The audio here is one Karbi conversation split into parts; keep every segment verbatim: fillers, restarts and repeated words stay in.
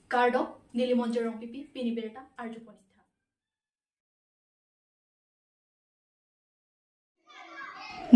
Kardom, neli Monjir Rongpipi, pini birta arjupon-ik tha.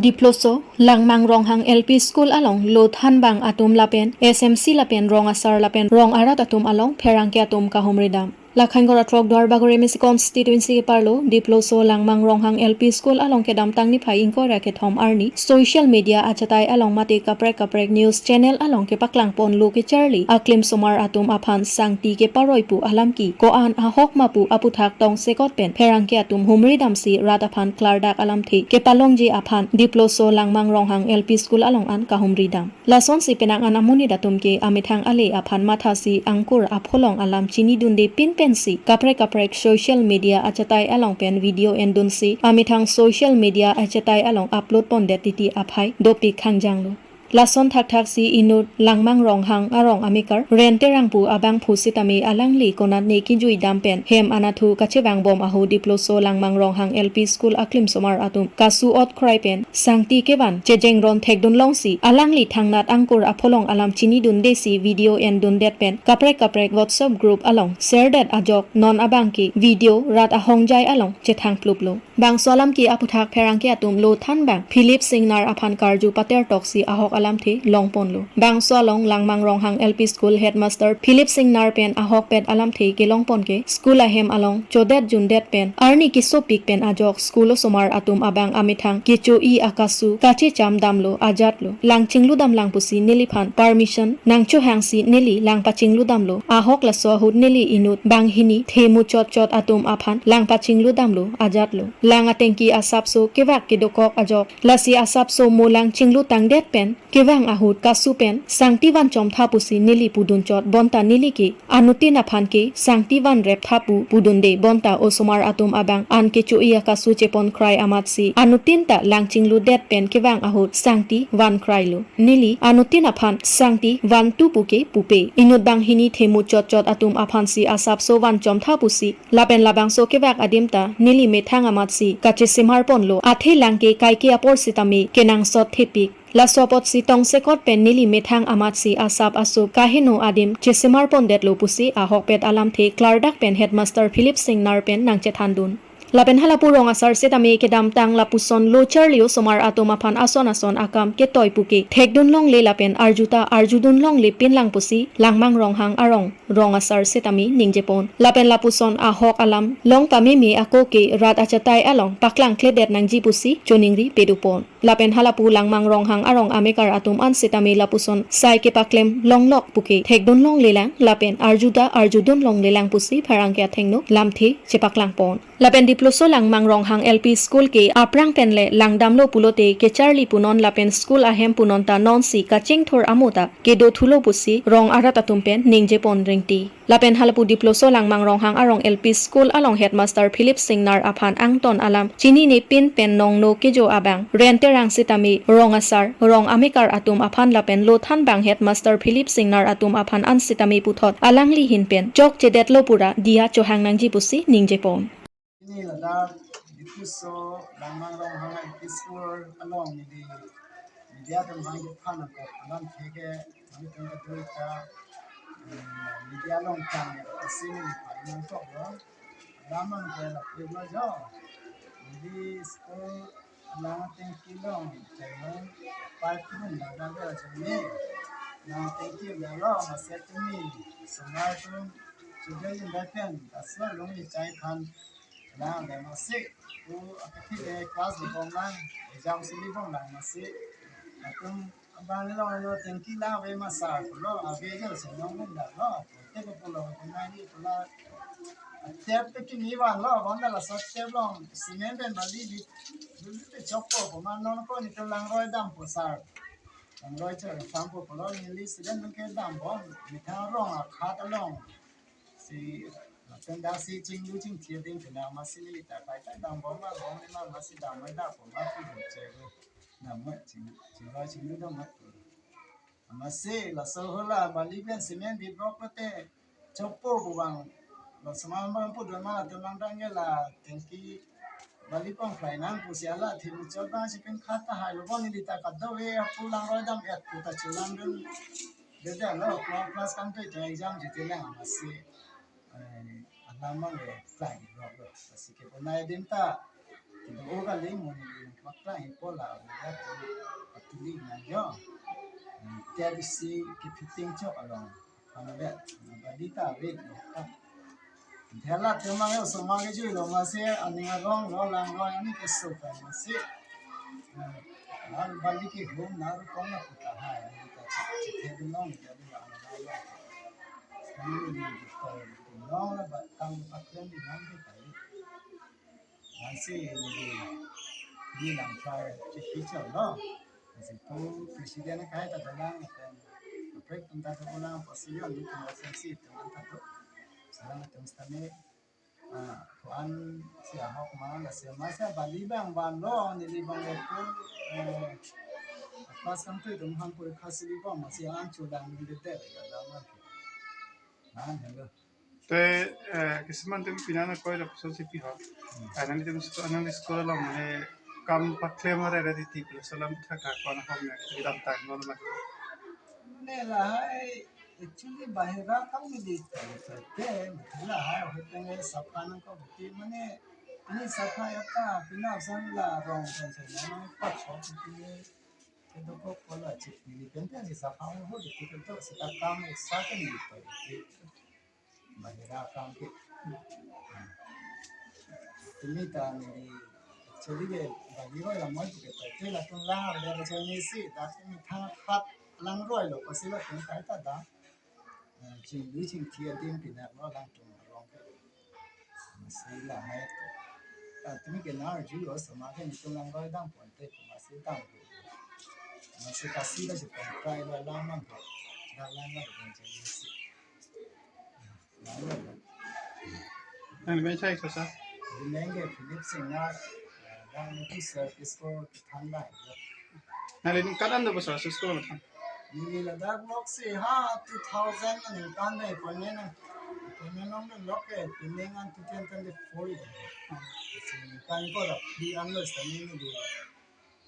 Diploso, Langmang Ronghang L P School along lo thanbang atum lapen S M C lapen rong asar lapen rong arat atum along pherangke atum kahumri dam. Lakhankor atrok Duarbagori M A C constituency keparlo Diploso Langmang Ronghang L P School along kedamtang niphai ingkoi ra kethom arni social media achatai along mate kaprek kaprek news channel along kepaklangponlo kecharli aklimsomar atum aphan sangti keparoi pu alam ke ko-an ahok ma pu aputhak tongsekot pen pherangke atum humri damsi rat aphan klardak alamthe kepalongji aphan Diploso Langmang Ronghang L P School along an kahumri dam. Lasonsi penang an amonit atum ke amethang ale aphan mathasi angkur apholong alam chinidunde pin pensi kaprek kaprek social media achatai along pen video endunsi amethang social media achatai along upload pondet titi aphai dopik khangjanglo. Lason thakthaksi inut Langmang Ronghang arong amekar Ren Terang pu abangphu sitame alangli konatne kejui dam pen hem anatthu kachevangbom ahu Diploso Langmang Ronghang L P School aklimsomar atum kasu-ot krai pen sangti kevan chejengron thekdunlongsi alangli thangnat angkur apholong alam chinidundesi video endundet pen kaprek kaprek WhatsApp group along share det ajok non abang ke video rat ahongjai along chethangpluplo. Bangso alam ke aputhak pherangke atum lo thanbang Philip Singnar aphan karju pater toksi ahok alamthe longponlo. Bangso along Langmang Ronghang L P School headmaster Philip Singnar pen ahokpet alamthe kelongpon ke school ahem along chodet jundet pen arni kesopik pen ajok school osomar atum abang amethang kecho-i akasu kachecham damlo ajatlo. Lang chinglu damlang pusi neliphan permission nangchohangsi neli lang pachinglu damlo. Ahok laso ahut neli inut banghini themuchot chot atum aphan lang pachinglu damlo ajatlo. Lang atengki asapso kevak kedokok ajok. Lasi asapso mo lang chinglu tangdet pen kevang ahut kasu pen sangti vanchomtha pusi neli pudunchot bonta neli ke anuttin aphan ke sangti vanreptha pu pudunde bonta osomar atum abang an kecho-i akasu chepon krai amatsi anuttin ta lang chingludet pen kevang ahut sangti vankrailo. Neli anuttin aphan sangti vantu puke pupe. Inut banghini themuchot chot atum aphansi asapso vanchomtha pusi lapen labangso kevak adim ta neli methang amatsi kachesemarponlo. Athe lang ke kaike apor sitame kenangsot thepik. Laso apotsi tongsekot pen neli methang amatsi asap aso kaheno adim chesemarpondetlo pusi ahokpet alamthe klardak pen headmaster Philip Singnar pen nangchethandun. Lapen halapu rong asar sitame kedamtang lapuson lo charli osomar atum aphan ason ason akam ketoi puke thekdunlongle lapen arjuta arjudunlongle pinlang pusi Langmang Ronghang arong rong asar sitame ningjepon. Lapen lapuson ahok alam long pameme ako ke rat achatai along paklangkledet nangji pusi choningri pedupon. Lapen halapu Langmang Ronghang arong amekar atum an sitame lapuson sai kepaklem longlok puke thekdunlonglelang lapen arjuta arjudunlonglelang pusi pherangke athengno lamthe chepaklangpon. Lapen Diploso Langmang Ronghang L P School ke aphrang penle langdamlo pulote kecharli punon lapen school ahem punon ta nonsi kachingthur amo ta kedothulo pusi rong arat atum pen ningjepon ringti. Lapen halapu Diploso Langmang Ronghang arong L P School along headmaster Philip Singnar aphan angton alam chinine pin pen nongno kejo abang Ren Terang sitame rong asar rong amekar atum aphan lapen lo thanbang headmaster Philip Singnar atum aphan an sitame puthot alangli ahin pen chokchedetlo pura diya chohang nangji pusi ningjepon. Pini ladak Diploso Langmang Ronghang L P School along neli media atum aphan kephan nangkok alamthe ke nangtum kadoi ta, mm, media along tang ya kasi neli phan nangkoklo. Alam an ke lapu lo jo. Neli school lang tengki long chai long pipe tum ladak lo chai ni. Lang tengki lo lo masa tumi semar tum sudah jin dapen asal long ni chai khan. Lang dam masi, tu akathe ke class dobom lang, exam si dobom lang masi. Atum abang lo lo tengki lang ave masa lo, ave jo si nong nong da lo. Te ko lo ko nani ko la. Tep te kini van lo, van da la sa tep lo, cement pen bali di, di di te chok ko, ko man non ko ni to langroi dampo sar. Langroi che dampo ko lo, neli student ke dambom, methang rong akhat along. Si, lapen dak si chinglu chingthir ding pen amatsi neli ta kai ta dambom ma bom ma amatsi dam ma da ko ma pu dun che ko. Dam ma ching, chinglu chinglu dam ma. Amatsi laso ahut la bali pen cement di block lote chopo pu vang. Laso ma bang pu dun ma to nang dang la tengki bali pong fly nang pusi ala thim chot bang si pen khat ta hai lo bon neli ta kadove apu langroi dam et pu ta chulang dun. Dede lo, kla-, class kangtui ta exam chiti lang amatsi, eh, alam mang le klang rok lo. Lasi ke bonai adim ta, kedo-o kali mo neli nangklang-ipo la, udah tu, patuli nangjo. Eh, tiap isi ke fitting chok along. Ano dede, bali ta ave lo. Dela tema yo soma ke jui lo amatsi, aning arong lo, lang lo, ani ke so ka amatsi. Eh, lang bali ke hum, na ru kong na puta hai, ani ta chi, chi the dun long, jadi la, la, la. Kami ni di to, dun long la, ba, kang paklem di nang di kali. Amatsi ni di, di lang try, chi, chi, chi, no. Amatsi tu president kai ta dalang, pen, prek tum ta tu ulang, position ni tu amatsi tu anta tu. Salam tu stame, ah, ko-an si ahok ma, lasi amatsi bali bang van lo, neli bang le pu, eh, class kangtui atum aphan porikha si li bang, amatsi an chulang ni dede, ya, la, ma. An, hello. Te, eh, kisiman atum pini an akoi lapuson si pi ho. Hmm. Ah, nanglitum sto-, nangli school along mane kam paklem are ready ti plus alam thak ko-an ahok ne kedamtang non ma. Mane lahai, actually, bahira kam ni di, te, te, lahai, hote sapha nangkok ti, mane, ni sapha ya ta, pini ason la rong kan se, na, na, pa chok ti ni, kedo-o ko la chik ni, pen pen si sapha ho di, ti kedo, seta kam extra ke ni di pa, ti, bahira kam ke. Tumi ta ni, actually ke, bahira la mo ke, te la tung la, la, la, ni si, da ni thang khat lang roi lo, pasi la tung kai ta da. Eh, chinglu chingthi adim pini lo lang tum arong ke. Amatsi lahai. Ah, tumi ke na arju lo, soma ke ni tum lang roi dam pon te, amatsi dam pon. Amatsi kasi la si pon try lo lang mang ke. Lang lang lang pon chinglu si. Lang lo. Nangli men chai so sa? Di men ke Philip Singnar, eh, dang tu service school Thangdai. Nangli ningkan an do ba service school ma than? Neli ladak lok si ha two thousand ningkan dai appointment na. Appointment long dun lok ke, pining an two thousand twenty-four. Ningkan ko da di an lo sa ni di.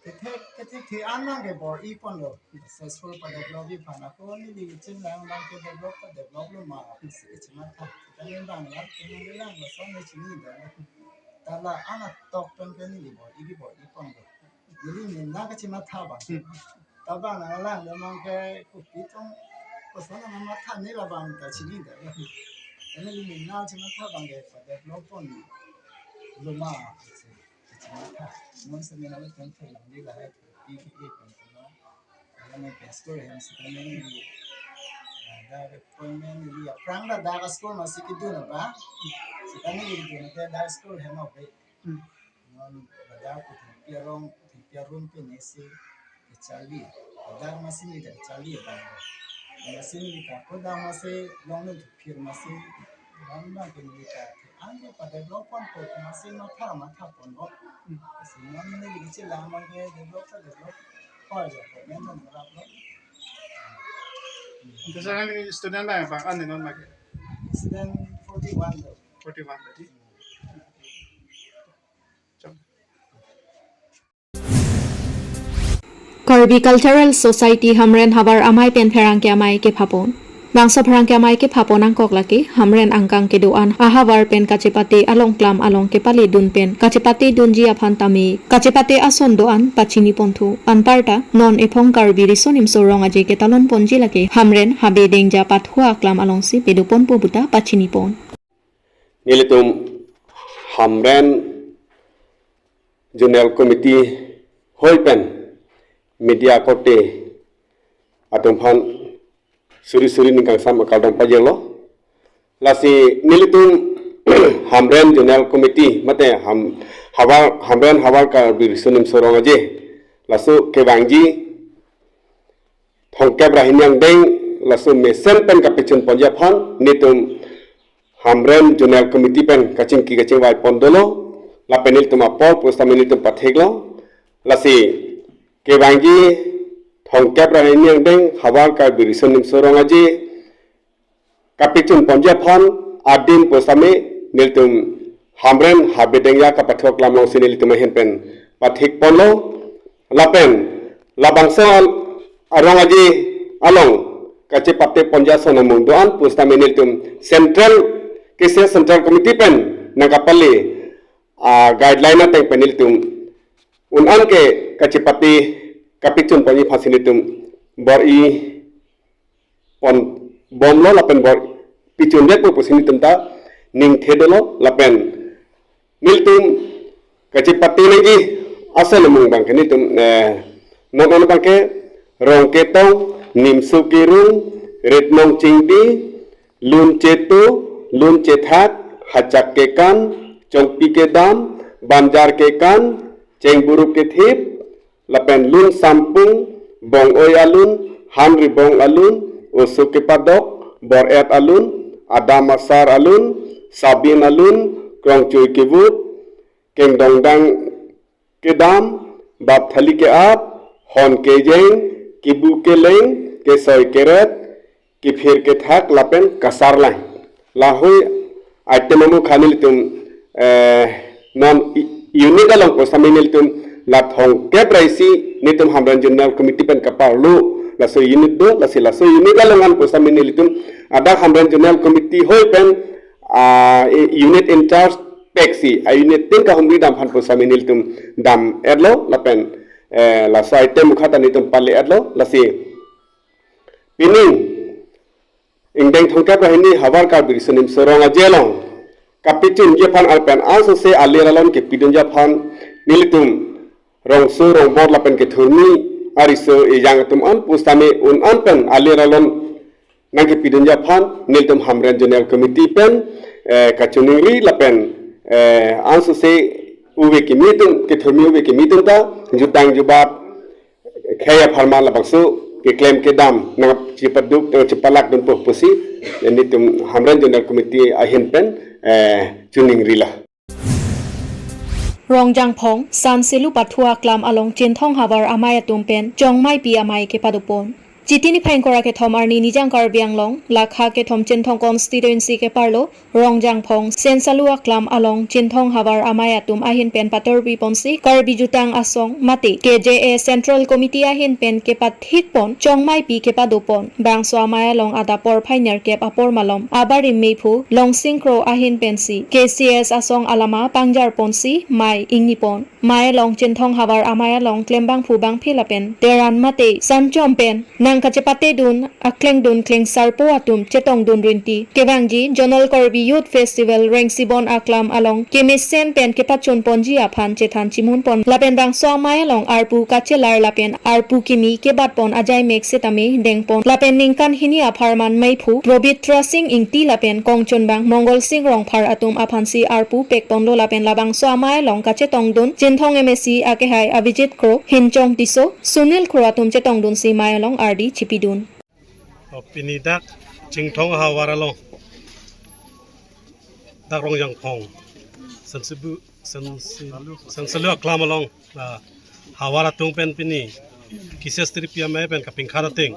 Kethe, kethe, the an nang ke bor-i pon lo. Successful pa develop-i aphan ako neli chin lang bang ke develop pa develop lo ma aphi si ke chimatha. Kani bang la, kani lang lason ni chini da. Ta la an atok pen ke neli bor-i, di bor-i pon lo. Neli ni na ke chimatha bang. Ta bang na lang le mang ke kopi tong, koson na matha ni la bang ta chini da. Kani neli ni na chimatha bang ke pa develop pon lo ma. Kachinitha. Monsi neli pen thek lang di lahai, pi pi pi pen thek lang. Lapen ke school hem sitame neli, ah, dak appointment neli aphrang ta dak school masi kedun abang. Sitame neli kedun ke dak school hem ave. Hmm. Non ladak pu thengpi arong, thengpi arum pen isi kacharli. Ladak masi neli ta kacharli abang. Masi neli ta kodak masi longnung thengphir masi. Bang bang ke neli ta, ang ke pa develop pon ko masi matha matha pon ko. Hmm. Si non neli kechilang bang ke develop ta develop. Hoi lo, ko men ta ngrap lo. Ante sa nangli student lang bang, an non ma ke? Student forty-one lo. Forty-one tadi. Karbi Cultural Society Hamren havar amei pen pherangke amei kephapon. Bangso pherangke amei kephapon angkok lake Hamren angkang kedo-an ahavar pen kachepate along klam along kepale dun pen kachepate dunji aphan tame kachepate ason do-an pachini ponthu. Anparta non ephong Karbi Riso Nimso Rong Aje ketalon ponji lake Hamren Habe Dengja Pathua aklam alongsi pedo ponpo puta pachini pon. Nelitum Hamren Zonal Committee hoi pen media korte atum aphan suri suri ning kangsam akardom pajirlo. Lasi nelitum Hamren Zonal Committee mate Ham, havar, Hamren havar Karbi Riso Nimso Rong Aje, laso kevangji thomkep ra hini angdeng, laso mesen pen kapachun ponji aphan nelitum Hamren Zonal Committee pen kachingki kachingvai pon dolo, lapen nelitum apor pusitame nelitum patheklo. Lasi kevangji thomkep ra hini angdeng havar Karbi Riso Nimso Rong Aje kapachun ponji aphan adim pusitame nelitum Hamren Habe Dengja Kapathua aklam alongsi nelitum ahin pen pathek ponlo. Lapen labangso al-, arong aje along kachepate ponji ason amung do-an pusitame nelitum Central, K C S Central Committee pen nangkapale, ah, guideline ateng pen nelitum un-an ke kachepate kapechun ponji aphansi nelitum bor-i pon bomlo lapen bor-i pechun detpo pusi nelitum ta ningthe dolo lapen nelitum kachepate nangji ason amung abangke nelitum, eh, non non abangke Rongketong, Nimso Kerung, Ritnong Chingdi, Lun Chetu, Lun Chethak, Hachak Kekan, Chongpi Kedam, Banjar Kekan, Chengburuk Kethip, lapen Lun Sampung, Bong-oi Alun, Han Ribong Alun, Oso Kepadok, Bor-et Alun, Adam Asar Alun, Sabin Alun, Krongchui Kevut, Kengdongdang Kedam, Bapthali Ke-ap, Hon Kejeng, Kebu Keleng, Kesoi Keret, Kephir Kethak lapen Kasarlang. Lahui item amukha nelitum, eh, non i-, unit along pusitame nelitum la thomkep ra isi nelitum Hamren Zonal Committee pen kaparlo laso unit do, lasi laso unit along an pusitame nelitum adak Hamren Zonal Committee hoi pen, ah, i-, unit in charge peksi, ah, unit tin kahumri dam aphan pusitame nelitum dam-etlo lapen, eh, laso item amukha ta nelitum pale-etlo, lasi pining ingdeng thomkep ra hini Havar Karbi Riso Nimso Rong Aje along kapechunji aphan lapen ansose alir alon kepidunji aphan nelitum rongso rongbor lapen kethurmi ariso ejang atum an pusitame un-an pen alir alon nangkepidunji aphan nelitum Hamren Zonal Committee pen, eh, kachiningri lapen, eh, ansose uve kimi atum, kethurmi uve kimi atum ta jutang jubat khei apharman labangso keklem kedam nangchepaduk, nangchepalak dunpo pusi nelitum Hamren Zonal Committee ahin pen, eh, chiningrilo. Rongjangphong, Sanselu Pathu Aklam along Chinthong Havar amei atum pen Chongmeipi amei kepadopon. Chiti niphai ingkoi ra kethom arni Nijang Karbi Anglong, lakha kethom Chinthong constituency keparlo, Rongjangphong, Sanselu Aklam along Chinthong Havar amei atum ahin pen patorpi ponsi Karbi Jutang Asong mate K J A Central Committee ahin pen kepathik pon Chongmeipi kepadopon. Bangso amei along adap porphai nerkep apor malom abarim meiphu Longsing Kro ahin pensi K C S asong alama pangjar ponsi mei ingni pon. Mei along Chinthong Havar amei along klembangphu bangphi lapen teran mate sanchom pen nangkachepate dun akleng dun klengsarpo atum chetong dun rinti. Kevangji Zonal Karbi Youth Festival Rengsibon Aklam along kemesen pen kepachun ponji aphan chethan chimun pon lapen bangso amei along arpu kachelar lapen arpu kimi kebat pon ajai mek setame deng pon lapen ningkan hini apharman meiphu Probitra Sing Ingti lapen kongchunbang Mongol Sing Rongphar atum aphansi arpu pek ponlo lapen labangso amei along kachetong dun Chinthong M A C akehai Abhijit Kro, Hinchong Tisso, Sunil Kro atum chetong dunsi mei along ardi chipidun. Oh, pini dak Chinthong Havar along, dak Rongjangphong, Sansibu, Sansi-, Sanselu Aklam along, ah, Havar atum pen pini K C S three P amei pen kapingkhat ateng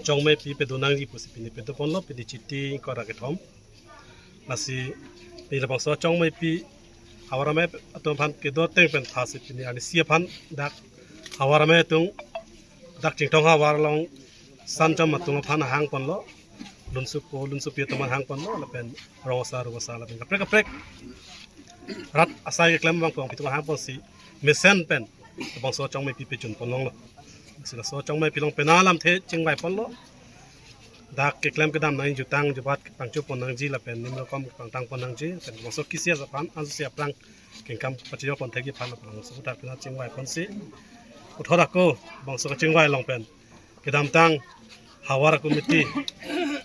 Chongmeipi pedonangji pusi pini pedoponlo, pini Chiti ingkoi ra kethom. Lasi pini labangso Chongmeipi Havar amei atum aphan kedo ateng pen thasi pini arnisi aphan dak Havar amei atum dak Chinthong Havar along sanchom atum aphan hang ponlo, lunsupo lunsupi atum aphan hang ponlo lapen rong asar rong asar lapen kaprek kaprek rat asai keklem abang kong pitung hang ponsi mesen pen labangso Chongmeipi pechun pon longlo. Si laso Chongmeipi along penang alamthe chingvai ponlo. Dak keklem kedam nangji, jutang jubat pangcho pon nangji lapen nimrokom pangtang pon nangji lapen labangso K C S aphan ansose aphrang kengkam pachejor pon thekji aphan labangso dak penang chingvai ponsi puthot ako labangso kachingvai along pen kedamtang Havar committee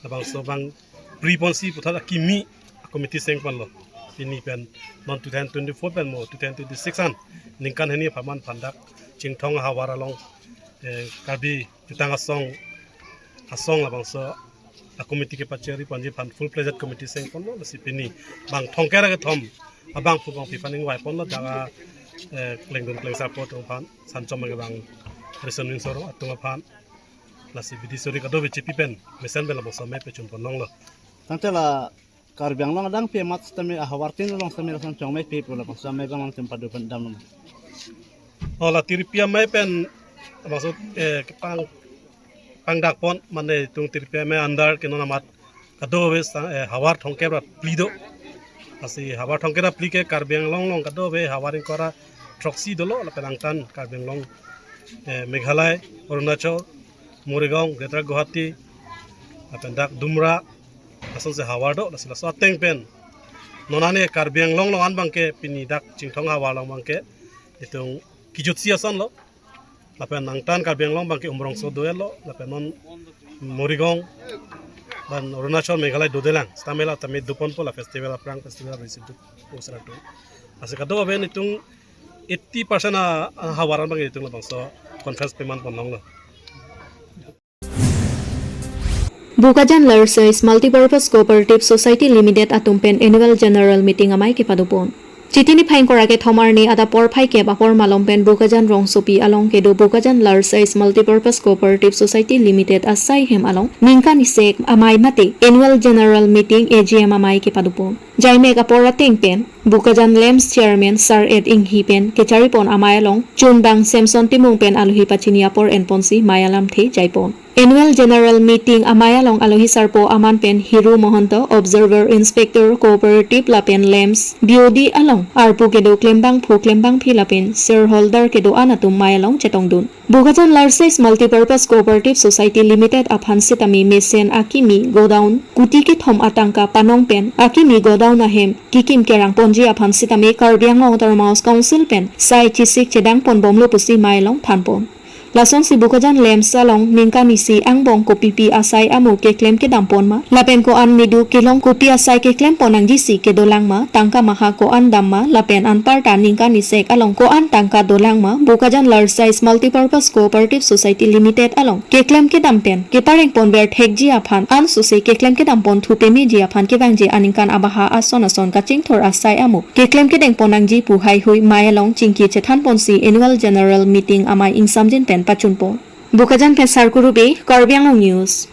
labangso bang pri ponsi puthot akimi committee seng ponlo. Pini pen non two thousand twenty-four pen mo two thousand twenty-six an ningkan hini apharman phan dak Chinthong Havar along, eh, Karbi Jutang Asong, asong labangso a committee kepachari ponji aphan full fledged committee seng ponlo. Lasi pini bang thomkep ra kethom abangphu bangphi aphan ingvai ponlo, dak, eh, klengdun klengsarpo atum aphan, sanchom abang Riso Nimso Rong atum aphan. Lasi bidi suri kado bichipi pen mesen pen labangso amei pechun pon longlo. Tangte la Karbi Anglong adang pi amat sitame ahavar tin along sitame lason Chongmeipi pu labangso amei abang nangtum pado pen damlo. Oh, la three P amei pen labangso, eh, kepang pangdakpon mane itum tirpi amei under ke non amat kadokave sang, eh, havar thomkep ra phli do. Lasi havar thomkep ra phli ke Karbi Anglong along kadokave havar ingkoi ra throksi dolo lapen angtan Karbi Anglong, eh, Meghalaya, Arunachal, Morigaon, Greater Guwahati, lapen dak Dumra, lasonsi havar do, lasi laso ateng pen. Non ane Karbi Anglong along an abangke pini dak Chinthong havar along abangke itum kejutsi ason lo. Lapen angtan Karbi Anglong abangke Umrongso dovelo, lapen non Morigaon, lapen Arunachal Meghalaya dodelang. Stamela tame doponpo la festival aphrang festival risi duk osra tu. Lasi kadokave itum eighty percent a, a havar abang itum labangso conference pemang ponlonglo. Bokajan Large Size Multipurpose Cooperative Society Limited atum pen Annual General Meeting amei kepadopon. Chiti niphai ingkoi ra kethom arni adap porphai kep apor malom pen Bokajan rongsopi along kedo Bokajan Large Size Multipurpose Cooperative Society Limited asai hem along ningkan isi-ek amei mate Annual General Meeting, A G M, amei kepadopon. Jaimek apor ateng pen Bokajan LAMPS Chairman Sar Ed Enghi pen kecharipon amei along chunbang Samson Timung pen alohi pachini apor enponsi mei alamthe jaipon. Annual General Meeting amei along alohi sarpo aman pen Hiru Mahanta, Observer Inspector Cooperative lapen LAMPS B O D along arpu kedo klembangphu klembangphi lapen shareholder kedo-an atum mei along chetongdun. Bokajan Large Size Multipurpose Cooperative Society Limited aphan sitame mesen akimi godown kuti kethom atangka panong pen akimi godown ahem kekim kerang ponji aphan sitame Karbi Anglong Autonomous Council pen sai chesik chedang ponbomlo pusi mei along thanpon. Lasonsi Bokajan LAMPS along ningkan isi angbong kopipi asai amu keklem kedam pon ma, lapen ko-an medu kelong kopi asai keklem pon nangjisi kedolang ma, tangka maha ko-an dam ma, lapen anparta ningkan isi-ek along ko-an tangka dolang ma, Bokajan Large Size Multipurpose Cooperative Society Limited along keklem kedam pen kepareng ponver thekji aphan, ansose keklem kedam ponthu pemeji aphan kevangji aningkan abaha ason ason kachingthur asai amu keklem kedeng pon nangji pu haihui mei along chingki chethan ponsi Annual General Meeting amei ingsamjin pen pachunpon. Bokajan pen Sarkuru Bey, Karbi Anglong News.